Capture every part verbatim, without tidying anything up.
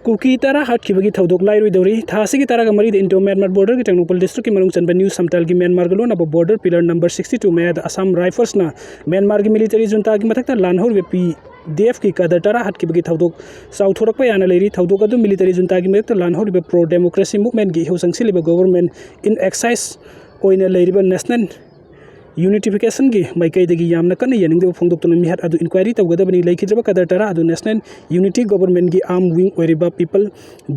ꯀꯨꯀꯤ ꯇꯔꯥ ꯍꯥꯠꯈꯤꯕꯒꯤ ꯊꯧꯗꯣꯛ ꯂꯥꯏꯔꯣꯏꯗꯧꯔꯤ꯫ ꯊꯥ ꯑꯁꯤꯒꯤ ꯇꯔꯥꯒ ꯃꯔꯤꯗ ꯏꯟꯗꯣ ꯃ꯭ꯌꯥꯟꯃꯥꯔ ꯕꯣꯔꯗꯔꯒꯤ ꯇꯦꯡꯅꯧꯄꯜ ꯗꯤꯁꯇ꯭ꯔꯤꯛꯀꯤ ꯃꯅꯨꯡ ꯆꯟꯕ ꯅ꯭ꯌꯨ ꯁꯝꯇꯥꯜꯒꯤ ꯃ꯭ꯌꯥꯟꯃꯥꯔꯒ ꯂꯣꯟꯅꯕ border pillar number sixty two ꯃꯌꯥꯗ ꯑꯁꯥꯝ ꯔꯥꯏꯐꯜꯁꯅ ꯃ꯭ꯌꯥꯟꯃꯥꯔꯒꯤ ꯃꯤꯂꯤꯇꯔꯤ ꯖꯨꯟꯇꯥꯒꯤ ꯃꯊꯛꯇ ꯂꯥꯟ ꯍꯧꯔꯤꯕ ꯄꯤ ꯗꯤ ꯑꯦꯐꯀꯤ ꯀꯥꯗꯔ ꯇꯔꯥ ꯍꯥꯠꯈꯤꯕꯒꯤ ꯊꯧꯗꯣꯛ ꯆꯥꯎꯊꯣꯔꯛꯄ ꯌꯥꯅ ꯂꯩꯔꯤ꯫ ꯊꯧꯗꯣꯛ ꯑꯗꯨ ꯃꯤꯂꯤꯇꯔꯤ ꯖꯨꯟꯇꯥꯒꯤ ꯃꯥꯌꯣꯛꯇ ꯂꯥꯟ ꯍꯧꯔꯤꯕ ꯄ꯭ꯔꯣ ꯗꯦꯃꯣꯀ꯭ꯔꯦꯁꯤ ꯃꯨꯚꯃꯦꯟꯠꯀꯤ ꯏꯍꯧ ꯆꯪꯁꯤꯜꯂꯤꯕ ꯒꯣꯚꯔꯟꯃꯦꯟꯠ ꯏꯟ ꯑꯦꯛꯁꯥꯏꯁ ꯑꯣꯏꯅ ꯂꯩꯔꯤꯕ ꯅꯦꯁꯅꯦꯜ ꯌꯨꯅꯤꯇꯤꯐꯤꯀꯦꯁꯟꯒꯤ ꯃꯥꯏꯀꯩꯗꯒꯤ ꯌꯥꯝꯅ ꯀꯟꯅ ꯌꯥꯅꯤꯡꯗꯕ ꯐꯣꯡꯗꯣꯛꯇꯨꯅ ꯃꯤꯍꯥꯠ ꯑꯗꯨ ꯏꯟꯀ꯭ꯋꯥꯏꯔꯤ ꯇꯧꯒꯗꯕꯅꯤ꯫ ꯂꯩꯈꯤꯗ꯭ꯔꯕ ꯀꯥꯗꯔ ꯇꯔꯥ ꯑꯗꯨ ꯅꯦꯁꯅꯦꯜ ꯌꯨꯅꯤꯇꯤ ꯒꯣꯚꯔꯟꯃꯦꯟꯠꯀꯤ ꯑꯥꯔꯝ ꯋꯤꯡ ꯑꯣꯏꯔꯤꯕ ꯄꯤꯄꯜ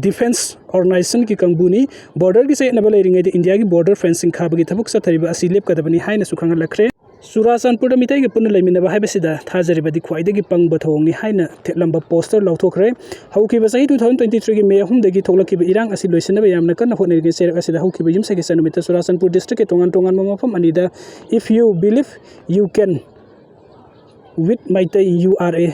ꯗꯤꯐꯦꯟꯁ ꯑꯣꯔꯒꯅꯥꯏꯖꯦꯁꯟꯒꯤ ꯀꯥꯡꯕꯨꯅꯤ꯫ ꯕꯣꯔꯗꯔꯒꯤ ꯆꯌꯦꯠꯅꯕ ꯂꯩꯔꯤꯉꯩꯗ ꯏꯟꯗꯤꯌꯥꯒꯤ ꯕꯣꯔꯗꯔ ꯐꯦꯟꯁꯤꯡ ꯈꯥꯕꯒꯤ ꯊꯕꯛ ꯆꯠꯊꯔꯤꯕ ꯑꯁꯤ ꯂꯦꯞꯀꯗꯕꯅꯤ ꯍꯥꯏꯅꯁꯨ ꯈꯪꯍꯜꯂꯛꯈ꯭ꯔꯦ꯫ ꯆꯨꯔꯥꯆꯥꯟꯄꯨꯔꯗ ꯃꯤꯇꯩꯒ ꯄꯨꯟꯅ ꯂꯩꯃꯤꯟꯅꯕ ꯍꯥꯏꯕꯁꯤꯗ ꯊꯥꯖꯔꯤꯕꯗꯤ ꯈ꯭ꯋꯥꯏꯗꯒꯤ ꯄꯪꯕ ꯊꯧꯑꯣꯡꯅꯤ ꯍꯥꯏꯅ ꯊꯦꯠꯂꯝꯕ ꯄꯣꯁꯇꯔ ꯂꯧꯊꯣꯛꯈ꯭ꯔꯦ꯫ ꯍꯧꯈꯤꯕ ꯆꯍꯤ two thousand twenty three ꯒꯤ ꯃꯦ ꯑꯍꯨꯝꯗꯒꯤ ꯊꯣꯛꯂꯛꯈꯤꯕ ꯏꯔꯥꯡ ꯑꯁꯤ ꯂꯣꯏꯁꯤꯟꯅꯕ ꯌꯥꯝꯅ ꯀꯟꯅ ꯍꯣꯠꯅꯔꯤꯉꯩ ꯆꯩꯔꯛ ꯑꯁꯤꯗ ꯍꯧꯈꯤꯕ ꯌꯨꯝꯁꯀꯩꯁ ꯅꯨꯃꯤꯠꯇ ꯆꯨꯔꯥꯆꯥꯟꯄꯨꯔ ꯗꯤꯁꯇ꯭ꯔꯤꯛꯀꯤ ꯇꯣꯉꯥꯟ ꯇꯣꯉꯥꯟꯕ ꯃꯐꯝ ꯑꯅꯤꯗ "If you believe you can with Meitei, you are a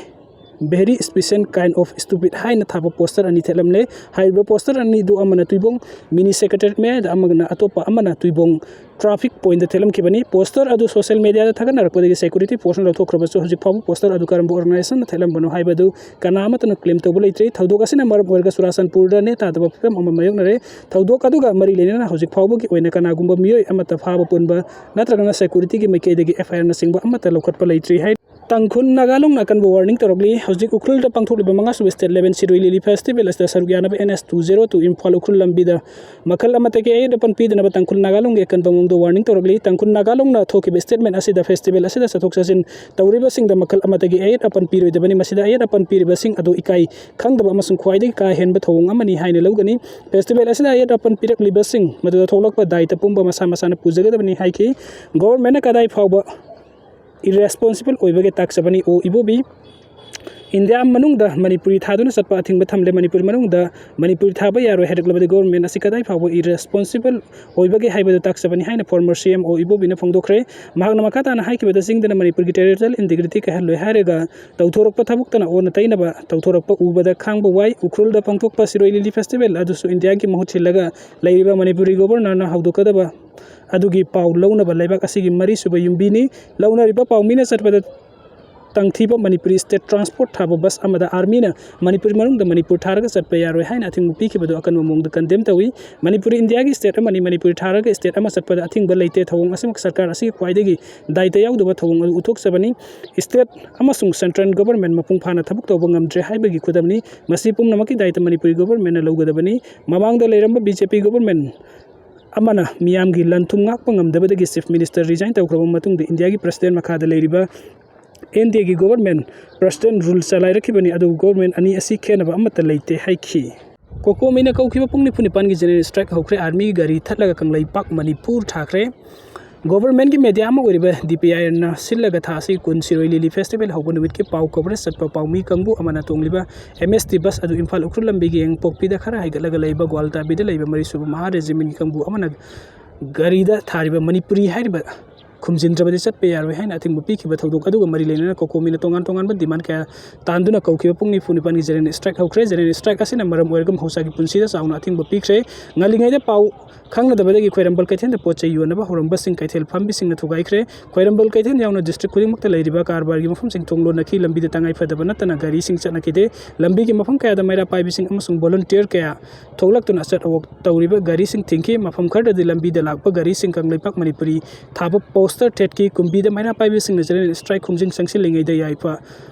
very special kind of stupid" ꯍꯥꯏꯅ ꯊꯥꯕ ꯄꯣꯁꯇꯔ ꯑꯅꯤ ꯊꯦꯠꯂꯝꯂꯦ꯫ ꯍꯥꯏꯔꯤꯕ ꯄꯣꯁꯇꯔ ꯑꯅꯤꯗꯨ ꯑꯃꯅ ꯇꯨꯏꯕꯣꯡ ꯃꯤꯅꯤ ꯁꯦꯀ꯭ꯔꯦꯇꯔꯤꯌꯦꯠ ꯃꯌꯥꯗ, ꯑꯃꯅ ꯑꯇꯣꯞꯄ ꯑꯃꯅ ꯇꯨꯏꯕꯣꯡ ꯇ꯭ꯔꯥꯐꯤꯛ ꯄꯣꯏꯟꯠꯇ ꯊꯦꯠꯂꯝꯈꯤꯕꯅꯤ꯫ ꯄꯣꯁꯇꯔ ꯑꯗꯨ ꯁꯣꯁꯤꯌꯦꯜ ꯃꯦꯗꯤꯌꯥꯗ ꯊꯥꯒꯠꯅꯔꯛꯄꯗꯒꯤ ꯁꯦꯀ꯭ꯌꯨꯔꯤꯇꯤ ꯐꯣꯔꯁꯅ ꯂꯧꯊꯣꯛꯈ꯭ꯔꯕꯁꯨ, ꯍꯧꯖꯤꯛ ꯐꯥꯎꯕ ꯄꯣꯁꯇꯔ ꯑꯗꯨ ꯀꯔꯝꯕ ꯑꯣꯔꯒꯅꯥꯏꯖꯦꯁꯟꯅ ꯊꯦꯠꯂꯝꯕꯅꯣ ꯍꯥꯏꯕꯗꯨ ꯀꯅꯥ ꯑꯃꯠꯇꯅ ꯀ꯭ꯂꯦꯝ ꯇꯧꯕ ꯂꯩꯇ꯭ꯔꯤ꯫ ꯊꯧꯗꯣꯛ ꯑꯁꯤꯅ ꯃꯔꯝ ꯑꯣꯏꯔꯒ ꯆꯨꯔꯥꯆꯥꯟꯄꯨꯔꯗ ꯅꯦ ꯇꯥꯗꯕ ꯐꯤꯕꯝ ꯑꯃ ꯃꯥꯌꯣꯛꯅꯔꯦ꯫ ꯊꯧꯗꯣꯛ ꯑꯗꯨꯒ ꯃꯔꯤ ꯂꯩꯅꯅ ꯍꯧꯖꯤꯛ ꯐꯥꯎꯕꯒꯤ ꯑꯣꯏꯅ ꯀꯅꯥꯒꯨꯝꯕ ꯃꯤꯑꯣꯏ ꯑꯃꯠꯇ ꯐꯥꯕ ꯄꯨꯟꯕ ꯅꯠꯇ꯭ꯔꯒꯅ ꯁꯦꯀ꯭ꯌꯨꯔꯤꯇꯤꯒꯤ ꯃꯥꯏꯀꯩꯗꯒꯤ ꯑꯦꯐ ꯑꯥꯏ ꯑꯥꯔꯅꯆꯤꯡꯕ ꯑꯃꯠꯇ ꯂꯧꯈꯠꯄ ꯂꯩꯇ꯭ꯔꯤ ꯍꯥꯏ꯫ ꯇꯥꯡꯈꯨꯜ ꯅꯥꯒꯥ ꯂꯣꯟꯅ ꯑꯀꯟꯕ ꯋꯥꯔꯅꯤꯡ ꯇꯧꯔꯛꯂꯤ꯫ ꯍꯧꯖꯤꯛ ꯎꯈ꯭ꯔꯨꯜꯗ ꯄꯥꯡꯊꯣꯛꯂꯤꯕ ꯃꯉꯥꯁꯨꯕ ꯁ꯭ꯇꯦꯠ ꯂꯦꯚꯦꯜ ꯁꯤꯔꯣꯏ ꯂꯤꯂꯤ ꯐꯦꯁꯇꯤꯚꯦꯜ ꯑꯁꯤꯗ ꯁꯔꯨꯛ ꯌꯥꯅꯕ N S two zero two Imphal ꯎꯈ꯭ꯔꯨꯜ ꯂꯝꯕꯤꯗ ꯃꯈꯜ ꯑꯃꯠꯇꯒꯤ ꯑꯌꯦꯠ ꯑꯄꯟ ꯄꯤꯗꯅꯕ ꯇꯥꯡꯈꯨꯜ ꯅꯥꯒꯥ ꯂꯣꯟꯒꯤ ꯑꯀꯟꯕ ꯃꯑꯣꯡꯗ ꯋꯥꯔꯅꯤꯡ ꯇꯧꯔꯛꯂꯤ꯫ ꯇꯥꯡꯈꯨꯜ ꯅꯥꯒꯥ ꯂꯣꯟꯅ ꯊꯣꯛꯈꯤꯕ ꯁ꯭ꯇꯦꯠꯃꯦꯟ ꯑꯁꯤꯗ ꯐꯦꯁꯇꯤꯚꯦꯜ ꯑꯁꯤꯗ ꯆꯠꯊꯣꯛ ꯆꯠꯁꯤꯟ ꯇꯧꯔꯤꯕꯁꯤꯡꯗ ꯃꯈꯜ ꯑꯃꯠꯇꯒꯤ ꯑꯌꯦꯠ ꯑꯄꯟ ꯄꯤꯔꯣꯏꯗꯕꯅꯤ꯫ ꯃꯁꯤꯗ ꯑꯌꯦꯠ ꯑꯄꯟ ꯄꯤꯔꯤꯕꯁꯤꯡ ꯑꯗꯨ ꯏꯀꯥꯏ ꯈꯪꯗꯕ ꯑꯃꯁꯨꯡ ꯈ꯭ꯋꯥꯏꯗꯒꯤ ꯀꯥ ꯍꯦꯟꯕ ꯊꯧꯑꯣꯡ ꯑꯃꯅꯤ ꯍꯥꯏꯅ ꯂꯧꯒꯅꯤ꯫ ꯐꯦꯁꯇꯤꯚꯦꯜ ꯑꯁꯤꯗ ꯑꯌꯦꯠ ꯑꯄꯟ ꯄꯤꯔꯛꯂꯤꯕꯁꯤꯡ ꯃꯗꯨꯗ ꯊꯣꯛꯂꯛꯄ ꯗꯥꯏꯇ ꯄꯨꯝꯕ ꯃꯁꯥ ꯃꯁꯥꯅ ꯄꯨꯖꯒꯗꯕꯅꯤ ꯍꯥꯏꯈꯤ꯫ ꯒꯣꯚꯔꯟꯃꯦꯟꯠꯅ ꯀꯗꯥꯏ ꯐꯥꯎꯕ ꯏꯔꯦꯁꯄꯣꯟꯁꯤꯕꯜ ꯑꯣꯏꯕꯒꯦ ꯇꯥꯛꯆꯕꯅꯤ꯫ ꯑꯣ ꯏꯕꯣꯕꯤ, ꯏꯟꯗꯤꯌꯥ ꯃꯅꯨꯡꯗ ꯃꯅꯤꯄꯨꯔꯤ ꯊꯥꯗꯨꯅ ꯆꯠꯄ ꯑꯊꯤꯡꯕ ꯊꯝꯂꯦ꯫ ꯃꯅꯤꯄꯨꯔ ꯃꯅꯨꯡꯗ ꯃꯅꯤꯄꯨꯔꯤ ꯊꯥꯕ ꯌꯥꯔꯣꯏ ꯍꯥꯏꯔꯛꯂꯕꯗꯤ ꯒꯣꯚꯔꯟꯃꯦꯟꯠ ꯑꯁꯤ ꯀꯗꯥꯏ ꯐꯥꯎꯕ ꯏꯔꯦꯁꯄꯣꯟꯁꯤꯕꯜ ꯑꯣꯏꯕꯒꯦ ꯍꯥꯏꯕꯗꯨ ꯇꯥꯛꯆꯕꯅꯤ ꯍꯥꯏꯅ ꯐꯣꯔꯃꯔ ꯁꯤ ꯑꯦꯝ ꯑꯣ ꯏꯕꯣꯕꯤꯅ ꯐꯣꯡꯗꯣꯛꯈ꯭ꯔꯦ꯫ ꯃꯍꯥꯛꯅ ꯃꯈꯥ ꯇꯥꯅ ꯍꯥꯏꯈꯤꯕꯗ, ꯆꯤꯡꯗꯅ ꯃꯅꯤꯄꯨꯔꯒꯤ ꯇꯦꯔꯤꯇꯣꯔꯤꯌꯦꯜ ꯏꯟꯇꯤꯒ꯭ꯔꯤꯇꯤ ꯀꯥꯏꯍꯜꯂꯣꯏ ꯍꯥꯏꯔꯒ ꯇꯧꯊꯣꯔꯛꯄ ꯊꯕꯛꯇꯅ ꯑꯣꯟꯅ ꯇꯩꯅꯕ ꯇꯧꯊꯣꯔꯛꯄ ꯎꯕꯗ ꯈꯥꯡꯕ ꯋꯥꯏ꯫ ꯎꯈ꯭ꯔꯨꯜꯗ ꯄꯥꯡꯊꯣꯛꯄ ꯁꯤꯔꯣꯏ ꯂꯤꯂꯤ ꯐꯦꯁꯇꯤꯚꯦꯜ ꯑꯗꯨꯁꯨ ꯏꯟꯗꯤꯌꯥꯒꯤ ꯃꯍꯨꯠ ꯁꯤꯜꯂꯒ ꯂꯩꯔꯤꯕ ꯃꯅꯤꯄꯨꯔꯤ ꯒꯣꯚꯔꯅꯔꯅ ꯍꯧꯗꯣꯛꯀꯗꯕ ꯑꯗꯨꯒꯤ ꯄꯥꯎ ꯂꯧꯅꯕ ꯂꯩꯕꯥꯛ ꯑꯁꯤꯒꯤ ꯃꯔꯤꯁꯨꯕ ꯌꯨꯝꯕꯤꯅꯤ꯫ ꯂꯧꯅꯔꯤꯕ ꯄꯥꯎꯃꯤꯅ ꯆꯠꯄꯗ ꯇꯪꯊꯤꯕ ꯃꯅꯤꯄꯨꯔꯤ state transport ꯊꯥꯕ bus ꯑꯃꯗ armyꯅ ꯃꯅꯤꯄꯨꯔ ꯃꯅꯨꯡꯗ ꯃꯅꯤꯄꯨꯔ ꯊꯥꯔꯒ ꯆꯠꯄ ꯌꯥꯔꯣꯏ ꯍꯥꯏꯅ ꯑꯊꯤꯡꯕ ꯄꯤꯈꯤꯕꯗꯨ ꯑꯀꯟꯕ ꯃꯑꯣꯡꯗ condemn ꯇꯧꯏ꯫ ꯃꯅꯤꯄꯨꯔ ꯏꯟꯗꯤꯌꯥꯒꯤ state ꯑꯃꯅꯤ, ꯃꯅꯤꯄꯨꯔ ꯊꯥꯔꯒ state ꯑꯃ ꯆꯠꯄꯗ ꯑꯊꯤꯡꯕ ꯂꯩꯇꯦ꯫ ꯊꯧꯑꯣꯡ ꯑꯁꯤꯃꯛ ꯁꯔꯀꯥꯔ ꯑꯁꯤꯒꯤ ꯈ꯭ꯋꯥꯏꯗꯒꯤ ꯗꯥꯏꯇ ꯌꯥꯎꯗꯕ ꯊꯧꯑꯣꯡ ꯑꯗꯨ ꯎꯠꯊꯣꯛꯆꯕꯅꯤ꯫ State ꯑꯃꯁꯨꯡ central government ꯃꯄꯨꯡ ꯐꯥꯅ ꯊꯕꯛ ꯇꯧꯕ ꯉꯝꯗ꯭ꯔꯦ ꯍꯥꯏꯕꯒꯤ ꯈꯨꯗꯝꯅꯤ꯫ ꯃꯁꯤ ꯄꯨꯝꯅꯃꯛꯀꯤ ꯗꯥꯏꯇ ꯃꯅꯤꯄꯨꯔꯤ governmentꯅ ꯂꯧꯒꯗꯕꯅꯤ꯫ ꯃꯃꯥꯡꯗ ꯂꯩꯔꯝꯕ BJP government ꯑꯃꯅ ꯃꯤꯌꯥꯝꯒꯤ ꯂꯟ ꯊꯨꯝ ꯉꯥꯛꯄ ꯉꯝꯗꯕꯗꯒꯤ Chief Minister resign ꯇꯧꯈ꯭ꯔꯕ ꯃꯇꯨꯡꯗ ꯏꯟꯗꯤꯌꯥꯒꯤ president ꯃꯈꯥꯗ ꯂꯩꯔꯤꯕ NDAꯒꯤ government president rule ꯆꯂꯥꯏꯔꯛꯈꯤꯕꯅꯤ, ꯑꯗꯨꯕꯨ government ꯑꯅꯤ ꯑꯁꯤ ꯈꯦꯠꯅꯕ ꯑꯃꯠꯇ ꯂꯩꯇꯦ ꯍꯥꯏꯈꯤ꯫ COCOMIꯅ ꯀꯧꯈꯤꯕ ꯄꯨꯡ ꯅꯤꯐꯨ ꯅꯤꯄꯥꯟꯒꯤ general strike ꯍꯧꯈ꯭ꯔꯦ꯫ Armyꯒꯤ ꯒꯥꯔꯤ ꯊꯠꯂꯒ ꯀꯪꯂꯩꯄꯥꯛ ꯃꯅꯤꯄꯨꯔ ꯊꯥꯈ꯭ꯔꯦ꯫ Governmentꯀꯤ media ꯑꯃ ꯑꯣꯏꯔꯤꯕ DPIRꯅ ꯁꯤꯜꯂꯒ ꯊꯥ ꯑꯁꯤ ꯀꯨꯟ ꯁꯤꯔꯣꯏ ꯂꯤꯂꯤ festival ꯍꯧꯕ ꯅꯨꯃꯤꯠꯀꯤ ꯄꯥꯎ coverage ꯆꯠꯄ ꯄꯥꯎꯃꯤ ꯀꯥꯡꯕꯨ ꯑꯃꯅ ꯇꯣꯡꯂꯤꯕ MST bus ꯑꯗꯨ ꯏꯝꯐꯥꯜ ꯎꯈ꯭ꯔꯨꯜ ꯂꯝꯕꯤꯒꯤ ꯌꯦꯡꯄꯣꯛꯄꯤꯗ ꯈꯔ ꯍꯥꯏꯒꯠꯂꯒ ꯂꯩꯕ ꯒ꯭ꯋꯥꯜꯇꯥꯕꯤꯗ ꯂꯩꯕ ꯃꯔꯤ ꯁꯨꯕ ꯃꯍꯥ regimentꯀꯤ ꯀꯥꯡꯕꯨ ꯑꯃꯅ ꯒꯥꯔꯤꯗ ꯊꯥꯔꯤꯕ ꯃꯅꯤꯄꯨꯔꯤ ꯍꯥꯏꯔꯤꯕ ꯈꯨꯝꯖꯤꯟꯗ꯭ꯔꯕꯗꯤ ꯆꯠꯄ ꯌꯥꯔꯣꯏ ꯍꯥꯏꯅ ꯑꯊꯤꯡꯕ ꯄꯤꯈꯤꯕ ꯊꯧꯗꯣꯛ ꯑꯗꯨꯒ ꯃꯔꯤ ꯂꯩꯅꯅ COCOMIꯅ ꯇꯣꯉꯥꯟ ꯇꯣꯉꯥꯟꯕ demand ꯀꯌꯥ ꯇꯥꯟꯗꯨꯅ ꯀꯧꯈꯤꯕ ꯄꯨꯡ ꯅꯤꯐꯨ ꯅꯤꯄꯥꯟꯒꯤ general strike ꯍꯧꯈ꯭ꯔꯦ꯫ General strike ꯑꯁꯤꯅ ꯃꯔꯝ ꯑꯣꯏꯔꯒ ꯃꯍꯧꯁꯥꯒꯤ ꯄꯨꯟꯁꯤꯗ ꯆꯥꯎꯅ ꯑꯊꯤꯡꯕ ꯄꯤꯈ꯭ꯔꯦ꯫ ꯉꯜꯂꯤꯉꯩꯗ ꯄꯥꯎ ꯈꯪꯅꯗꯕꯗꯒꯤ ꯈ꯭ꯋꯥꯏꯔꯝꯕꯟ ꯀꯩꯊꯦꯜꯗ ꯄꯣꯠ ꯆꯩ ꯌꯣꯟꯅꯕ ꯍꯧꯔꯝꯕꯁꯤꯡ ꯀꯩꯊꯦꯜ ꯐꯝꯕꯤꯁꯤꯡꯅ ꯊꯨꯒꯥꯏꯈ꯭ꯔꯦ꯫ ꯈ꯭ꯋꯥꯏꯔꯝꯕꯟ ꯀꯩꯊꯦꯜ ꯌꯥꯎꯅ district ꯈꯨꯗꯤꯡꯃꯛꯇ ꯂꯩꯔꯤꯕ ꯀꯔꯕꯥꯔꯒꯤ ꯃꯐꯝꯁꯤꯡ ꯊꯣꯡ ꯂꯣꯟꯅꯈꯤ꯫ ꯂꯝꯕꯤꯗ ꯇꯉꯥꯏ ꯐꯗꯕ ꯅꯠꯇꯅ ꯒꯥꯔꯤꯁꯤꯡ ꯆꯠꯅꯈꯤꯗꯦ꯫ ꯂꯝꯕꯤꯒꯤ ꯃꯐꯝ ꯀꯌꯥꯗ ꯃꯩꯔꯥ ꯄꯥꯏꯕꯤꯁꯤꯡ ꯑꯃꯁꯨꯡ volunteer ꯀꯌꯥ ꯊꯣꯛꯂꯛꯇꯨꯅ ꯑꯆꯠ ꯑꯋꯣꯛ ꯇꯧꯔꯤꯕ ꯒꯥꯔꯤꯁꯤꯡ ꯊꯤꯡꯈꯤ꯫ ꯃꯐꯝ ꯈꯔꯗꯗꯤ ꯂꯝꯕꯤꯗ ꯂꯥꯛꯄ ꯒꯥꯔꯤꯁꯤꯡ ꯀꯪꯂꯩꯄꯥꯛ ꯃꯅꯤꯄꯨꯔꯤ ꯊꯥꯕ poster ꯊꯦꯠꯈꯤ꯫ ꯀꯨꯝꯕꯤꯗ ꯃꯩꯔꯥ ꯄꯥꯏꯕꯤꯁꯤꯡꯅ general strike ꯈꯣꯡꯖꯪ ꯆꯪꯁꯤꯜꯂꯤꯉꯩꯗ ꯌꯥꯏꯐ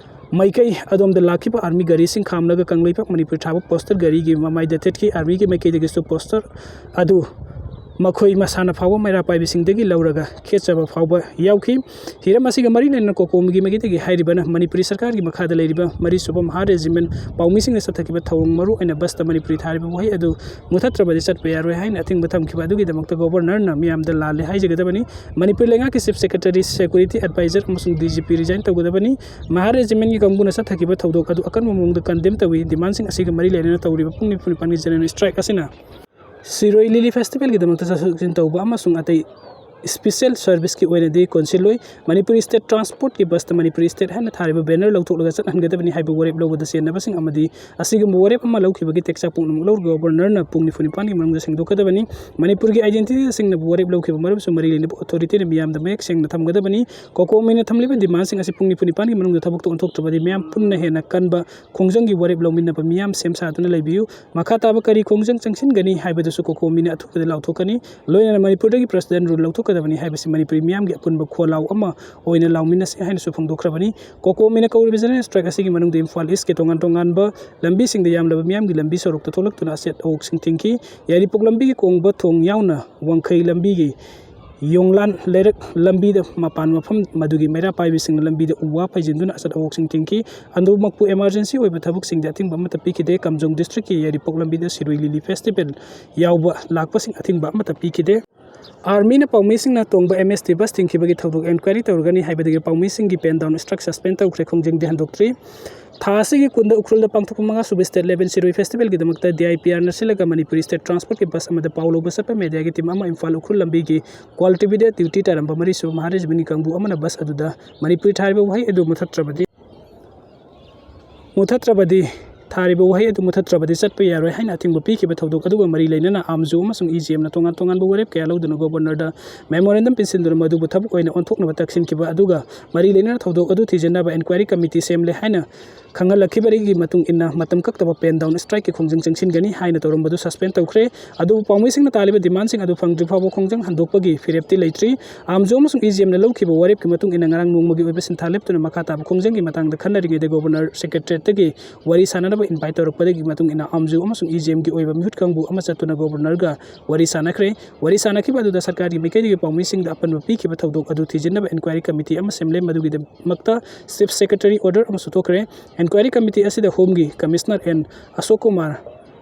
ꯃꯥꯏꯀꯩ ꯑꯗꯣꯝꯗ ꯂꯥꯛꯈꯤꯕ army ꯒꯥꯔꯤꯁꯤꯡ ꯈꯥꯝꯂꯒ ꯀꯪꯂꯩꯄꯥꯛ ꯃꯅꯤꯄꯨꯔ ꯊꯥꯕ poster ꯒꯥꯔꯤꯒꯤ ꯃꯃꯥꯏꯗ ꯊꯦꯠꯈꯤ꯫ Armyꯒꯤ ꯃꯥꯏꯀꯩꯗꯒꯤꯁꯨ poster ꯑꯗꯨ ꯃꯈꯣꯏ ꯃꯁꯥꯅ ꯐꯥꯎꯕ ꯃꯩꯔꯥ ꯄꯥꯏꯕꯤꯁꯤꯡꯗꯒꯤ ꯂꯧꯔꯒ ꯈꯦꯠꯆꯕ ꯐꯥꯎꯕ ꯌꯥꯎꯈꯤ꯫ ꯍꯤꯔꯝ ꯑꯁꯤꯒ ꯃꯔꯤ ꯂꯩꯅꯅ COCOMIꯒꯤ ꯃꯥꯏꯀꯩꯗꯒꯤ ꯍꯥꯏꯔꯤꯕꯅ ꯃꯅꯤꯄꯨꯔꯤ ꯁꯔꯀꯥꯔꯒꯤ ꯃꯈꯥꯗ ꯂꯩꯔꯤꯕ ꯃꯔꯤ ꯁꯨꯕ ꯃꯍꯥ regiment ꯄꯥꯎꯃꯤꯁꯤꯡꯅ ꯆꯠꯊꯈꯤꯕ ꯊꯧꯑꯣꯡ ꯃꯔꯨ ꯑꯣꯏꯅ busꯇ ꯃꯅꯤꯄꯨꯔꯤ ꯊꯥꯔꯤꯕ ꯋꯥꯍꯩ ꯑꯗꯨ ꯃꯨꯊꯠꯇ꯭ꯔꯕꯗꯤ ꯆꯠꯄ ꯌꯥꯔꯣꯏ ꯍꯥꯏꯅ ꯑꯊꯤꯡꯕ ꯊꯝꯈꯤꯕ ꯑꯗꯨꯒꯤꯗꯃꯛꯇ Governorꯅ ꯃꯤꯌꯥꯝꯗ ꯂꯥꯜꯂꯦ ꯍꯥꯏꯖꯒꯗꯕꯅꯤ꯫ ꯃꯅꯤꯄꯨꯔ ꯂꯩꯉꯥꯛꯀꯤ Chief Secretary, Security Advisor ꯑꯃꯁꯨꯡ DGP resign ꯇꯧꯒꯗꯕꯅꯤ꯫ ꯃꯍꯥ regimentꯀꯤ ꯀꯥꯡꯕꯨꯅ ꯆꯠꯊꯈꯤꯕ ꯊꯧꯗꯣꯛ ꯑꯗꯨ ꯑꯀꯟꯕ ꯃꯑꯣꯡꯗ condemn ꯇꯧꯏ꯫ Demandꯁꯤꯡ ꯑꯁꯤꯒ ꯃꯔꯤ ꯂꯩꯅꯅ ꯇꯧꯔꯤꯕ ꯄꯨꯡ ꯅꯤꯐꯨ ꯅꯤꯄꯥꯟꯒꯤ general strike ꯑꯁꯤꯅ ꯁꯤꯔꯣꯏ ꯂꯤꯂꯤ festivalꯒꯤꯗꯃꯛꯇ ꯆꯠꯊꯣꯛ ꯆꯠꯁꯤꯟ ꯇꯧꯕ ꯑꯃꯁꯨꯡ ꯑꯇꯩ ꯏꯁꯄꯤꯁꯦꯜ ꯁꯔꯚꯤꯁꯀꯤ ꯑꯣꯏꯅꯗꯤ ꯀꯣꯟꯁꯤꯜꯂꯣꯏ꯫ ꯃꯅꯤꯄꯨꯔꯤ ꯁ꯭ꯇꯦꯠ ꯇ꯭ꯔꯥꯟꯁꯄꯣꯔꯠꯀꯤ ꯕꯁꯇ ꯃꯅꯤꯄꯨꯔꯤ ꯁ꯭ꯇꯦꯠ ꯍꯥꯏꯅ ꯊꯥꯔꯤꯕ ꯕꯦꯅꯔ ꯂꯧꯊꯣꯛꯂꯒ ꯆꯠꯍꯟꯒꯗꯕꯅꯤ ꯍꯥꯏꯕ ꯋꯥꯔꯦꯞ ꯂꯧꯕꯗ ꯆꯦꯟꯅꯕꯁꯤꯡ ꯑꯃꯗꯤ ꯑꯁꯤꯒꯨꯝꯕ ꯋꯥꯔꯦꯞ ꯑꯃ ꯂꯧꯈꯤꯕꯒꯤ ꯇꯦꯛꯆꯥꯛ ꯄꯨꯝꯅꯃꯛ ꯂꯧꯔꯒ ꯒꯣꯕꯔꯅꯔꯅ ꯄꯨꯡ ꯅꯤꯐꯨ ꯅꯤꯄꯥꯟꯒꯤ ꯃꯅꯨꯡꯗ ꯁꯦꯡꯗꯣꯛꯀꯗꯕꯅꯤ꯫ ꯃꯅꯤꯄꯨꯔꯒꯤ identity ꯆꯤꯡꯅꯕ ꯋꯥꯔꯦꯞ ꯂꯧꯈꯤꯕ ꯃꯔꯝꯁꯨ ꯃꯔꯤ ꯂꯩꯅꯕ ꯑꯣꯊꯣꯔꯤꯇꯤꯅ ꯃꯤꯌꯥꯝꯗ ꯃꯌꯦꯛ ꯁꯦꯡꯅ ꯊꯝꯒꯗꯕꯅꯤ꯫ ꯀꯣꯀꯣꯃꯤꯅ ꯊꯝꯂꯤꯕ ꯗꯤꯃꯥꯟꯁꯤꯡ ꯑꯁꯤ ꯄꯨꯡ ꯅꯤꯐꯨ ꯅꯤꯄꯥꯟꯒꯤ ꯃꯅꯨꯡꯗ ꯊꯕꯛꯇ ꯑꯣꯟꯊꯣꯛꯇ꯭ꯔꯕꯗꯤ ꯃꯤꯌꯥꯝ ꯄꯨꯟꯅ ꯍꯦꯟꯅ ꯀꯟꯕ ꯈꯣꯡꯖꯪꯒꯤ ꯋꯥꯔꯦꯞ ꯂꯧꯃꯤꯟꯅꯕ ꯃꯤꯌꯥꯝ ꯁꯦꯝ ꯁꯥꯗꯨꯅ ꯂꯩꯕꯤꯌꯨ꯫ ꯃꯈꯥ ꯇꯥꯕ ꯀꯔꯤ ꯈꯣꯡꯖꯪ ꯆꯪꯁꯤꯟꯒꯅꯤ ꯍꯥꯏꯕꯗꯨꯁꯨ ꯀꯣꯀꯣꯃꯤꯅ ꯑꯊꯨꯕꯗ ꯂꯥꯎꯊꯣꯛꯀꯅꯤ꯫ ꯂꯣꯏꯅꯅ ꯃꯅꯤꯄꯨꯔꯗꯒꯤ ꯄ꯭ꯔꯁꯤꯗꯦꯟ ꯔꯨꯜ ꯂꯧꯊꯣꯛꯀꯗꯕꯅꯤ ꯍꯥꯏꯕꯁꯤ ꯃꯅꯤꯄꯨꯔꯤ ꯃꯤꯌꯥꯝꯒꯤ ꯑꯄꯨꯟꯕ ꯈꯣꯜꯂꯥꯎ ꯑꯃ ꯑꯣꯏꯅ ꯂꯥꯎꯃꯤꯟꯅꯁꯤ ꯍꯥꯏꯅꯁꯨ ꯐꯣꯡꯗꯣꯛꯈ꯭ꯔꯕꯅꯤ꯫ ꯀꯣꯀꯣꯃꯤꯅ ꯀꯧꯔꯤꯕ ꯖꯦꯅꯔꯦꯜ ꯁ꯭ꯇ꯭ꯔꯥꯏꯛ ꯑꯁꯤꯒꯤ ꯃꯅꯨꯡꯗ ꯏꯝꯐꯥꯜ ꯏꯁꯀꯤ ꯇꯣꯉꯥꯟ ꯇꯣꯉꯥꯟꯕ ꯂꯝꯕꯤꯁꯤꯡꯗ ꯌꯥꯝꯂꯕ ꯃꯤꯌꯥꯝꯒꯤ ꯂꯝꯕꯤ ꯁꯣꯔꯣꯛꯇ ꯊꯣꯛꯂꯛꯇꯨꯅ ꯑꯆꯦꯠ ꯑꯋꯣꯛꯁꯤꯡ ꯊꯤꯡꯈꯤ꯫ ꯌꯥꯏꯔꯤꯄꯣꯛ ꯂꯝꯕꯤꯒꯤ ꯀꯣꯡꯕ ꯊꯣꯡ ꯌꯥꯎꯅ ꯋꯥꯡꯈꯩ ꯂꯝꯕꯤꯒꯤ ꯌꯣꯡꯂꯥꯟ ꯂꯩꯔꯛ ꯂꯝꯕꯤꯗ ꯃꯄꯥꯟ ꯃꯐꯝ ꯃꯗꯨꯒꯤ ꯃꯩꯔꯥ ꯄꯥꯏꯕꯤꯁꯤꯡꯅ ꯂꯝꯕꯤꯗ ꯎ ꯋꯥ ꯐꯩꯖꯤꯟꯗꯨꯅ ꯑꯆꯦꯠ ꯑꯋꯣꯛꯁꯤꯡ ꯊꯤꯡꯈꯤ꯫ ꯑꯗꯨꯃꯛꯄꯨ emergency ꯑꯣꯏꯕ ꯊꯕꯛꯁꯤꯡꯗ ꯑꯊꯤꯡꯕ ꯑꯃꯠꯇ ꯄꯤꯈꯤꯗꯦ꯫ ꯀꯥꯝꯖꯣꯡ ꯗꯤꯁꯇ꯭ꯔꯤꯛꯀꯤ ꯌꯥꯏꯔꯤꯄꯣꯛ ꯂꯝꯕꯤꯗ ꯁꯤꯔꯣꯏ ꯂꯤꯂꯤ ꯐꯦꯁꯇꯤꯚꯦꯜ ꯌꯥꯎꯕ ꯂꯥꯛꯄꯁꯤꯡ ꯑꯊꯤꯡꯕ ꯑꯃꯠꯇ ꯄꯤꯈꯤꯗꯦ꯫ ꯑꯥꯔꯃꯤꯅ ꯄꯥꯎꯃꯤꯁꯤꯡꯅ ꯇꯣꯡꯕ MST ꯕꯁ ꯊꯤꯡꯈꯤꯕꯒꯤ ꯊꯧꯗꯣꯛ ꯏꯟꯀ꯭ꯋꯥꯏꯔꯤ ꯇꯧꯔꯒꯅꯤ ꯍꯥꯏꯕꯗꯒꯤ ꯄꯥꯎꯃꯤꯁꯤꯡꯒꯤ pen down strike suspend ꯇꯧꯈ꯭ꯔꯦ, ꯈꯣꯡꯖꯪꯗꯤ ꯍꯟꯗꯣꯛꯇ꯭ꯔꯤ꯫ ꯊꯥ ꯑꯁꯤꯒꯤ ꯀꯨꯟꯗ ꯎꯈ꯭ꯔꯨꯜꯗ ꯄꯥꯡꯊꯣꯛꯄ ꯃꯉꯥꯁꯨꯕ ꯁ꯭ꯇꯦꯠ ꯂꯦꯚꯦꯜ ꯁꯤꯔꯣꯏ ꯐꯦꯁꯇꯤꯚꯦꯜꯒꯤꯗꯃꯛꯇ DIPRꯅ ꯁꯤꯜꯂꯒ ꯃꯅꯤꯄꯨꯔꯤ ꯁ꯭ꯇꯦꯠ ꯇ꯭ꯔꯥꯟꯁꯄꯣꯔꯠꯀꯤ ꯕꯁ ꯑꯃꯗ ꯄꯥꯎ ꯂꯧꯕ ꯆꯠꯄ ꯃꯦꯗꯤꯌꯥꯒꯤ ꯇꯤꯝ ꯑꯃ ꯏꯝꯐꯥꯜ ꯎꯈ꯭ꯔꯨꯜ ꯂꯝꯕꯤꯒꯤ ꯀ꯭ꯋꯥꯂꯤꯇꯤꯚꯤꯗ ꯗ꯭ꯌꯨꯇꯤ ꯇꯥꯔꯝꯕ ꯃꯔꯤꯁꯨꯕ ꯃꯍꯥꯔꯥꯖ ꯃꯤꯅꯤ ꯀꯥꯡꯕꯨ ꯑꯃꯅ ꯕꯁ ꯑꯗꯨꯗ ꯃꯅꯤꯄꯨꯔꯤ ꯊꯥꯔꯤꯕ ꯋꯥꯍꯩ ꯑꯗꯨ ꯃꯨꯊꯠꯇ꯭ꯔꯕꯗꯤ ꯃꯨꯊꯠꯇ꯭ꯔꯕꯗꯤ ꯊꯥꯔꯤꯕ ꯋꯥꯍꯩ ꯑꯗꯨ ꯃꯨꯊꯠꯇ꯭ꯔꯕꯗꯤ ꯆꯠꯄ ꯌꯥꯔꯣꯏ ꯍꯥꯏꯅ ꯑꯊꯤꯡꯕ ꯄꯤꯈꯤꯕ ꯊꯧꯗꯣꯛ ꯑꯗꯨꯒ ꯃꯔꯤ ꯂꯩꯅꯅ ꯑꯥꯝꯖꯨ ꯑꯃꯁꯨꯡ EGMꯅ ꯇꯣꯉꯥꯟ ꯇꯣꯉꯥꯟꯕ ꯋꯥꯔꯦꯞ ꯀꯌꯥ ꯂꯧꯗꯨꯅ ꯒꯣꯕꯔꯅꯔꯗ ꯃꯦꯃꯣꯔꯦꯟꯗꯝ ꯄꯤꯁꯤꯟꯗꯨꯅ ꯃꯗꯨꯕꯨ ꯊꯕꯛ ꯑꯣꯏꯅ ꯑꯣꯟꯊꯣꯛꯅꯕ ꯇꯛꯁꯤꯟꯈꯤꯕ ꯑꯗꯨꯒ ꯃꯔꯤ ꯂꯩꯅꯅ ꯊꯧꯗꯣꯛ ꯑꯗꯨ ꯊꯤꯖꯤꯟꯅꯕ ꯏꯟꯀ꯭ꯋꯥꯏꯔꯤ ꯀꯃꯤꯇꯤ ꯁꯦꯝꯂꯦ ꯍꯥꯏꯅ ꯈꯪꯍꯜꯂꯛꯈꯤꯕꯗꯒꯤ ꯃꯇꯨꯡ ꯏꯟꯅ ꯃꯇꯝ ꯀꯛꯇꯕ pen down strikeꯀꯤ ꯈꯣꯡꯖꯪ ꯆꯪꯁꯤꯟꯒꯅꯤ ꯍꯥꯏꯅ ꯇꯧꯔꯝꯕꯗꯨ suspend ꯇꯧꯈ꯭ꯔꯦ꯫ ꯑꯗꯨꯕꯨ ꯄꯥꯎꯃꯤꯁꯤꯡꯅ ꯇꯥꯜꯂꯤꯕ ꯗꯤꯃꯥꯟꯁꯤꯡ ꯑꯗꯨ ꯐꯪꯗ꯭ꯔꯤ ꯐꯥꯎꯕ ꯈꯣꯡꯖꯪ ꯍꯟꯗꯣꯛꯄꯒꯤ ꯐꯤꯔꯦꯞꯇꯤ ꯂꯩꯇ꯭ꯔꯤ꯫ ꯑꯥꯝꯖꯨ ꯑꯃꯁꯨꯡ EGMꯅ ꯂꯧꯈꯤꯕ ꯋꯥꯔꯦꯞꯀꯤ ꯃꯇꯨꯡ ꯏꯟꯅ ꯉꯔꯥꯡ ꯅꯣꯡꯃꯒꯤ ꯑꯣꯏꯕ ꯁꯤꯟꯊꯥ ꯂꯦꯞꯇꯨꯅ ꯃꯈꯥ ꯇꯥꯕ ꯈꯣꯡꯖꯪꯒꯤ ꯃꯇꯥꯡꯗ ꯈꯟꯅꯔꯤꯉꯩꯗ ꯒꯣꯕꯔꯅꯔ ꯁꯦꯀ꯭ꯔꯦꯇꯔꯤꯌꯦꯠꯇꯒꯤ ꯋꯥꯔꯤ ꯁꯥꯟꯅꯅꯕ invite ꯇꯧꯔꯛꯄꯗꯒꯤ ꯃꯇꯨꯡ ꯏꯟꯅ ꯑꯥꯝꯖꯨ ꯑꯃꯁꯨꯡ EGMꯒꯤ ꯑꯣꯏꯕ ꯃꯤꯍꯨꯠ ꯀꯥꯡꯕꯨ ꯑꯃ ꯆꯠꯇꯨꯅ ꯒꯣꯕꯔꯅꯔꯒ ꯋꯥꯔꯤ ꯁꯥꯟꯅꯈ꯭ꯔꯦ꯫ ꯋꯥꯔꯤ ꯁꯥꯟꯅꯈꯤꯕ ꯑꯗꯨꯗ ꯁꯔꯀꯥꯔꯒꯤ ꯃꯥꯏꯀꯩꯗꯒꯤ ꯄꯥꯎꯃꯤꯁꯤꯡꯗ ꯑꯄꯟꯕ ꯄꯤꯈꯤꯕ ꯊꯧꯗꯣꯛ ꯑꯗꯨ ꯊꯤꯖꯤꯟꯅꯕ ꯏꯟꯀ꯭ꯋꯥꯏꯔꯤ ꯀꯃꯤꯇꯤ ꯑꯃ ꯁꯦꯝꯂꯦ꯫ ꯃꯗꯨꯒꯤꯗꯃꯛꯇ ꯆꯤꯐ ꯁꯦꯀ꯭ꯔꯦꯇꯔꯤ ꯑꯣꯔꯗꯔ ꯑꯃꯁꯨ ꯊꯣꯛꯈ꯭ꯔꯦ꯫ ꯏꯟꯀ꯭ꯋꯥꯏꯔꯤ ꯀꯃꯤꯇꯤ ꯑꯁꯤꯗ home commissioner N Ashok Kumar,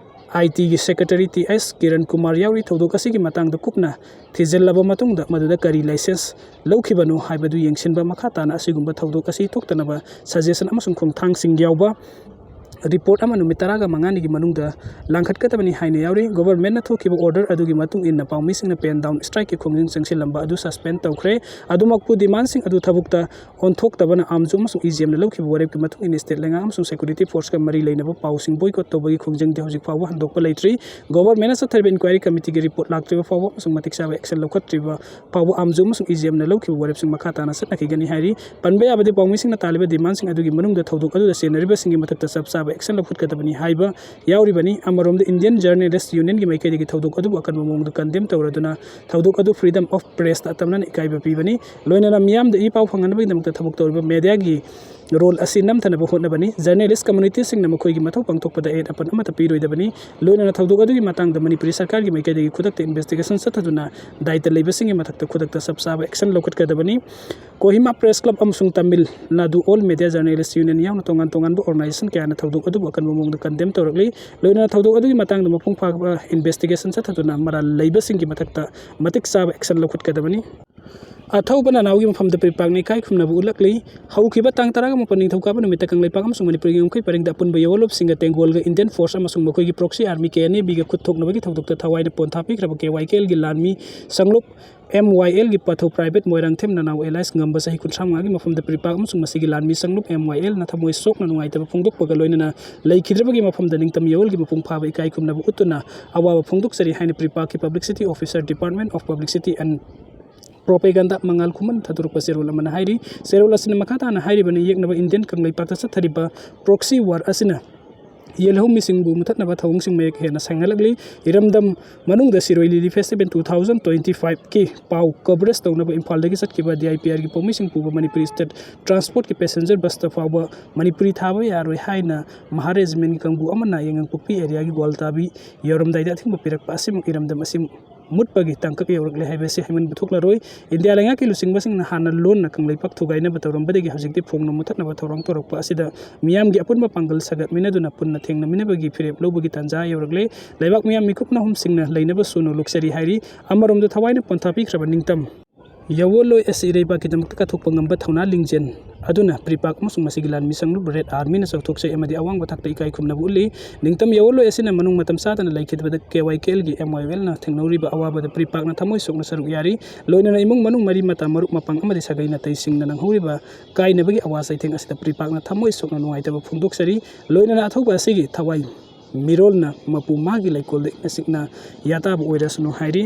ITꯒꯤ secretary T S Kiran Kumar ꯌꯥꯎꯔꯤ꯫ ꯊꯧꯗꯣꯛ ꯑꯁꯤꯒꯤ ꯃꯇꯥꯡꯗ ꯀꯨꯞꯅ ꯊꯤꯖꯤꯜꯂꯕ ꯃꯇꯨꯡꯗ ꯃꯗꯨꯗ ꯀꯔꯤ ꯂꯥꯏꯁꯦꯟꯁ ꯂꯧꯈꯤꯕꯅꯣ ꯍꯥꯏꯕꯗꯨ ꯌꯦꯡꯁꯤꯟꯕ, ꯃꯈꯥ ꯇꯥꯅ ꯑꯁꯤꯒꯨꯝꯕ ꯊꯧꯗꯣꯛ ꯑꯁꯤ ꯊꯣꯛꯇꯅꯕ ꯁꯖꯦꯁꯟ ꯑꯃꯁꯨꯡ ꯈꯣꯡꯊꯥꯡꯁꯤꯡ ꯌꯥꯎꯕ report ꯑꯃ ꯅꯨꯃꯤꯠ ꯇꯔꯥꯒ ꯃꯉꯥꯅꯤꯒꯤ ꯃꯅꯨꯡꯗ ꯂꯥꯡꯈꯠꯀꯗꯕꯅꯤ ꯍꯥꯏꯅ ꯌꯥꯎꯔꯤ꯫ Government ꯅ ꯊꯣꯛꯈꯤꯕ order ꯑꯗꯨꯒꯤ ꯃꯇꯨꯡ ꯏꯟꯅ ꯄꯥꯎꯃꯤꯁꯤꯡꯅ pen down strike ꯀꯤ ꯈꯣꯡꯖꯪ ꯆꯪꯁꯤꯜꯂꯝꯕ ꯑꯗꯨ suspend ꯇꯧꯈ꯭ꯔꯦ꯫ ꯑꯗꯨꯃꯛꯄꯨ demand ꯁꯤꯡ ꯑꯗꯨ ꯊꯕꯛꯇ ꯑꯣꯟꯊꯣꯛꯇꯕꯅ AMJO ꯑꯃꯁꯨꯡ EJM ꯅ ꯂꯧꯈꯤꯕ ꯋꯥꯔꯦꯞꯀꯤ ꯃꯇꯨꯡ ꯏꯟꯅ state ꯂꯩꯉꯥꯛ ꯑꯃꯁꯨꯡ security force ꯀ ꯃꯔꯤ ꯂꯩꯅꯕ ꯄꯥꯎꯁꯤꯡ boycott ꯇꯧꯕꯒꯤ ꯈꯣꯡꯖꯪꯗꯤ ꯍꯧꯖꯤꯛ ꯐꯥꯎꯕ ꯍꯟꯗꯣꯛꯄ ꯂꯩꯇ꯭ꯔꯤ꯫ Government ꯅ ꯆꯠꯊꯔꯤꯕ inquiry committee ꯒꯤ report ꯂꯥꯛꯇ꯭ꯔꯤꯕ ꯐꯥꯎꯕ ꯑꯃꯁꯨꯡ ꯃꯇꯤꯛ ꯆꯥꯕ action ꯂꯧꯈꯠꯇ꯭ꯔꯤꯕ ꯐꯥꯎꯕ AMJO ꯑꯃꯁꯨꯡ EJM ꯅ ꯂꯧꯈꯤꯕ ꯋꯥꯔꯦꯞꯁꯤꯡ ꯃꯈꯥ ꯇꯥꯅ ꯆꯠꯅꯈꯤꯒꯅꯤ ꯍꯥꯏꯔꯤ꯫ ꯄꯟꯕ ꯌꯥꯕꯗꯤ ꯄꯥꯎꯃꯤꯁꯤꯡꯅ ꯇꯥꯜꯂꯤꯕ demand ꯁꯤꯡ ꯑꯗꯨꯒꯤ ꯃꯅꯨꯡꯗ ꯊꯧꯗꯣꯛ ꯑꯗꯨꯗ ꯆꯦꯟꯅꯔꯤꯕꯁꯤꯡꯒꯤ ꯃꯊꯛꯇ ꯆꯞ ꯆꯥꯕ action ꯂꯧꯈꯠꯀꯗꯕꯅꯤ ꯍꯥꯏꯕ ꯌꯥꯎꯔꯤꯕꯅꯤ꯫ ꯑꯃꯔꯣꯝꯗ Indian Journalist Union ꯒꯤ ꯃꯥꯏꯀꯩꯗꯒꯤ ꯊꯧꯗꯣꯛ ꯑꯗꯨꯕꯨ ꯑꯀꯟꯕ ꯃꯑꯣꯡꯗ condemn ꯇꯧꯔꯗꯨꯅ ꯊꯧꯗꯣꯛ ꯑꯗꯨ freedom of press ꯇ ꯑꯇꯝꯅꯅ ꯏꯀꯥꯏꯕ ꯄꯤꯕꯅꯤ꯫ ꯂꯣꯏꯅꯅ ꯃꯤꯌꯥꯝꯗ ꯏ ꯄꯥꯎ ꯐꯪꯍꯟꯅꯕꯒꯤꯗꯃꯛꯇ ꯊꯕꯛ ꯇꯧꯔꯤꯕ media ꯒꯤ role ꯑꯁꯤ ꯅꯝꯊꯅꯕ ꯍꯣꯠꯅꯕꯅꯤ꯫ Journalist community ꯁꯤꯡꯅ ꯃꯈꯣꯏꯒꯤ ꯃꯊꯧ ꯄꯥꯡꯊꯣꯛꯄꯗ ꯑꯌꯦꯠ ꯑꯄꯟ ꯑꯃꯠꯇ ꯄꯤꯔꯣꯏꯗꯕꯅꯤ꯫ ꯂꯣꯏꯅꯅ ꯊꯧꯗꯣꯛ ꯑꯗꯨꯒꯤ ꯃꯇꯥꯡꯗ ꯃꯅꯤꯄꯨꯔꯤ ꯁꯔꯀꯥꯔꯒꯤ ꯃꯥꯏꯀꯩꯗꯒꯤ ꯈꯨꯗꯛꯇ investigation ꯆꯠꯊꯗꯨꯅ ꯗꯥꯏꯇ ꯂꯩꯕꯁꯤꯡꯒꯤ ꯃꯊꯛꯇ ꯈꯨꯗꯛꯇ ꯆꯞ ꯆꯥꯕ action ꯂꯧꯈꯠꯀꯗꯕꯅꯤ꯫ Kohima Press Club ꯑꯃꯁꯨꯡ Tamil Nadu All Media Journalist Union ꯌꯥꯎꯅ ꯇꯣꯉꯥꯟ ꯇꯣꯉꯥꯟꯕ organization ꯀꯌꯥꯅ ꯊꯧꯗꯣꯛ ꯑꯗꯨꯕꯨ ꯑꯀꯟꯕ ꯃꯑꯣꯡꯗ condemn ꯇꯧꯔꯛꯂꯤ꯫ ꯂꯣꯏꯅꯅ ꯊꯧꯗꯣꯛ ꯑꯗꯨꯒꯤ ꯃꯇꯥꯡꯗ ꯃꯄꯨꯡ ꯐꯥꯕ investigation ꯆꯠꯊꯗꯨꯅ ꯃꯔꯥꯜ ꯂꯩꯕꯁꯤꯡꯒꯤ ꯃꯊꯛꯇ ꯃꯇꯤꯛ ꯆꯥꯕ action ꯂꯧꯈꯠꯀꯗꯕꯅꯤ꯫ ꯑꯊꯧꯕ ꯅꯅꯥꯎꯒꯤ ꯃꯐꯝꯗ ꯄꯤꯔꯤꯄꯥꯛꯅ ꯏꯀꯥꯏ ꯈꯨꯝꯅꯕ ꯎꯠꯂꯛꯂꯤ꯫ ꯍꯧꯈꯤꯕ ꯇꯥꯡ ꯇꯔꯥꯒ ꯃꯥꯄꯟ ꯅꯤꯡꯊꯧꯀꯥꯕ ꯅꯨꯃꯤꯠꯇ ꯀꯪꯂꯩꯄꯥꯛ ꯑꯃꯁꯨꯡ ꯃꯅꯤꯄꯨꯔꯒꯤ ꯉꯝꯈꯩ ꯄꯔꯤꯡꯗ ꯑꯄꯨꯟꯕ ꯌꯥꯑꯣꯟꯂꯨꯞꯁꯤꯡꯒ ꯇꯦꯡꯒꯣꯜꯒ Indian Force ꯑꯃꯁꯨꯡ ꯃꯈꯣꯏꯒꯤ proxy army K N A B ꯒ ꯈꯨꯠ ꯊꯣꯛꯅꯕꯒꯤ ꯊꯧꯗꯣꯛꯇ ꯊꯋꯥꯏꯅ ꯄꯣꯟ ꯊꯥ ꯄꯤꯈ꯭ꯔꯕ K Y K L ꯒꯤ ꯂꯥꯟꯃꯤ ꯁꯪꯂꯨꯞ M Y L ꯒꯤ ꯄꯥꯊꯧ Private ꯃꯣꯏꯔꯥꯡꯊꯦꯝ ꯅꯅꯥꯎ alias ꯉꯝꯕ ꯆꯍꯤ ꯀꯨꯟꯊ꯭ꯔꯥ ꯃꯉꯥꯒꯤ ꯃꯐꯝꯗ ꯄꯤꯔꯤꯄꯥꯛ ꯑꯃꯁꯨꯡ ꯃꯁꯤꯒꯤ ꯂꯥꯟꯃꯤ ꯁꯪꯂꯨꯞ M Y L ꯅ ꯊꯃꯣꯏ ꯁꯣꯛꯅ ꯅꯨꯡꯉꯥꯏꯇꯕ ꯐꯣꯡꯗꯣꯛꯄꯒ ꯂꯣꯏꯅꯅ ꯂꯩꯈꯤꯗ꯭ꯔꯕꯒꯤ ꯃꯐꯝꯗ ꯅꯤꯡꯇꯝ ꯌꯥꯑꯣꯜꯒꯤ ꯃꯄꯨꯡ ꯐꯥꯕ ꯏꯀꯥꯏ ꯈꯨꯝꯅꯕ ꯎꯠꯇꯨꯅ ꯑꯋꯥꯕ ꯐꯣꯡꯗꯣꯛꯆꯔꯤ ꯍꯥꯏꯅ ꯄꯤꯔꯤꯄꯥꯛꯀꯤ Publicity Officer, Department of Publicity and Propaganda ꯃꯉꯥꯜ ꯈꯨꯃꯟ ꯊꯥꯗꯣꯔꯛꯄ ꯆꯦꯔꯣꯜ ꯑꯃꯅ ꯍꯥꯏꯔꯤ꯫ ꯆꯦꯔꯣꯜ ꯑꯁꯤꯅ ꯃꯈꯥ ꯇꯥꯅ ꯍꯥꯏꯔꯤꯕꯅꯤ, ꯌꯦꯛꯅꯕ Indian ꯀꯪꯂꯩꯄꯥꯛꯇ ꯆꯠꯊꯔꯤꯕ proxy war ꯑꯁꯤꯅ ꯌꯦꯜꯍꯧꯃꯤꯁꯤꯡꯕꯨ ꯃꯨꯊꯠꯅꯕ ꯊꯧꯑꯣꯡꯁꯤꯡ ꯃꯌꯦꯛ ꯍꯦꯟꯅ ꯁꯦꯡꯍꯜꯂꯛꯂꯤ꯫ ꯏꯔꯝꯗꯝ ꯃꯅꯨꯡꯗ ꯁꯤꯔꯣꯏ ꯂꯤꯂꯤ festival two thousand twenty five ꯀꯤ ꯄꯥꯎ coverage ꯇꯧꯅꯕ ꯏꯝꯐꯥꯜꯗꯒꯤ ꯆꯠꯈꯤꯕ D I P R ꯒꯤ ꯄꯥꯎꯃꯤꯁꯤꯡ ꯄꯨꯕ ꯃꯅꯤꯄꯨꯔꯤ state transport ꯀꯤ passenger bus ꯇ ꯐꯥꯎꯕ ꯃꯅꯤꯄꯨꯔꯤ ꯊꯥꯕ ꯌꯥꯔꯣꯏ ꯍꯥꯏꯅ ꯃꯍꯥ regiment ꯀꯥꯡꯕꯨ ꯑꯃꯅ ꯌꯥꯏꯉꯪꯄꯣꯛꯄꯤ area ꯒꯤ ꯒ꯭ꯋꯥꯜꯇꯥꯕꯤ ꯌꯧꯔꯝꯗꯥꯏꯗ ꯑꯊꯤꯡꯕ ꯄꯤꯔꯛꯄ ꯑꯁꯤꯃꯛ ꯏꯔꯝꯗꯝ ꯑꯁꯤ ꯃꯨꯠꯄꯒꯤ ꯇꯥꯡꯀꯛ ꯌꯧꯔꯛꯂꯦ ꯍꯥꯏꯕꯁꯤ ꯍꯥꯏꯃꯟꯕ ꯊꯣꯛꯂꯔꯣꯏ꯫ ꯏꯟꯗꯤꯌꯥ ꯂꯩꯉꯥꯛꯀꯤ ꯂꯨꯆꯤꯡꯕꯁꯤꯡꯅ ꯍꯥꯟꯅ ꯂꯣꯟꯅ ꯀꯪꯂꯩꯄꯥꯛ ꯊꯨꯒꯥꯏꯅꯕ ꯇꯧꯔꯝꯕꯗꯒꯤ ꯍꯧꯖꯤꯛꯇꯤ ꯐꯣꯡꯅ ꯃꯨꯊꯠꯅꯕ ꯊꯧꯔꯥꯡ ꯇꯧꯔꯛꯄ ꯑꯁꯤꯗ ꯃꯤꯌꯥꯝꯒꯤ ꯑꯄꯨꯟꯕ ꯄꯥꯡꯒꯜ ꯁꯥꯒꯠꯃꯤꯟꯅꯗꯨꯅ ꯄꯨꯟꯅ ꯊꯦꯡꯅꯃꯤꯟꯅꯕꯒꯤ ꯐꯤꯔꯦꯞ ꯂꯧꯕꯒꯤ ꯇꯥꯟꯖꯥ ꯌꯧꯔꯛꯂꯦ꯫ ꯂꯩꯕꯥꯛ ꯃꯤꯌꯥꯝ ꯃꯤꯀꯨꯞꯅ ꯍꯨꯝꯁꯤꯡꯅ ꯂꯩꯅꯕ ꯁꯨꯅ ꯂꯣꯛꯆꯔꯤ ꯍꯥꯏꯔꯤ꯫ ꯑꯃꯔꯣꯝꯗ ꯊꯋꯥꯏꯅ ꯄꯣꯟꯊꯥ ꯄꯤꯈ꯭ꯔꯕ ꯅꯤꯡꯇꯝ ꯌꯥꯋꯣꯜꯂꯣꯏ ꯑꯁꯤ ꯏꯔꯩꯕꯥꯛꯀꯤꯗꯃꯛꯇ ꯀꯠꯊꯣꯛꯄ ꯉꯝꯕ ꯊꯧꯅꯥ ꯂꯤꯡꯖꯦꯜ ꯑꯗꯨꯅ ꯄ꯭ꯔꯤꯄꯥꯛ ꯑꯃꯁꯨꯡ ꯃꯁꯤꯒꯤ ꯂꯥꯟꯃꯤ ꯁꯪꯂꯨꯞ ꯔꯦꯗ ꯑꯥꯔꯃꯤꯅ ꯆꯥꯎꯊꯣꯛꯆꯩ ꯑꯃꯗꯤ ꯑꯋꯥꯡꯕ ꯊꯥꯛꯇ ꯏꯀꯥꯏ ꯈꯨꯝꯅꯕ ꯎꯠꯂꯤ꯫ ꯅꯤꯡꯇꯝ ꯌꯥꯋꯣꯜꯂꯣꯏ ꯑꯁꯤꯅ ꯃꯅꯨꯡ ꯃꯇꯝ ꯆꯥꯗꯅ ꯂꯩꯈꯤꯗꯕꯗ ꯀꯦ ꯋꯥꯏ ꯀꯦ ꯑꯦꯜꯒꯤ ꯑꯦꯝ ꯋꯥꯏ ꯑꯦꯜꯅ ꯊꯦꯡꯅꯔꯤꯕ ꯑꯋꯥꯕꯗ ꯄ꯭ꯔꯤꯄꯥꯛꯅ ꯊꯃꯣꯏ ꯁꯣꯛꯅ ꯁꯔꯨꯛ ꯌꯥꯔꯤ꯫ ꯂꯣꯏꯅꯅ ꯏꯃꯨꯡ ꯃꯅꯨꯡ, ꯃꯔꯤ ꯃꯇꯥ, ꯃꯔꯨꯞ ꯃꯄꯥꯡ ꯑꯃꯗꯤ ꯁꯥꯒꯩ ꯅꯥꯇꯩꯁꯤꯡꯅ ꯅꯪꯍꯧꯔꯤꯕ ꯀꯥꯏꯅꯕꯒꯤ ꯑꯋꯥ ꯆꯩꯊꯦꯡ ꯑꯁꯤꯗ ꯄ꯭ꯔꯤꯄꯥꯛꯅ ꯊꯃꯣꯏ ꯁꯣꯛꯅ ꯅꯨꯡꯉꯥꯏꯇꯕ ꯐꯣꯡꯗꯣꯛꯆꯔꯤ꯫ ꯂꯣꯏꯅꯅ ꯑꯊꯧꯕ ꯑꯁꯤꯒꯤ ꯊꯋꯥꯏ ꯃꯤꯔꯣꯜꯅ ꯃꯄꯨ ꯃꯥꯒꯤ ꯂꯩꯀꯣꯜꯗ ꯏꯪꯅ ꯆꯤꯛꯅ ꯌꯥꯇꯥꯕ ꯑꯣꯏꯔꯁꯅꯨ ꯍꯥꯏꯔꯤ꯫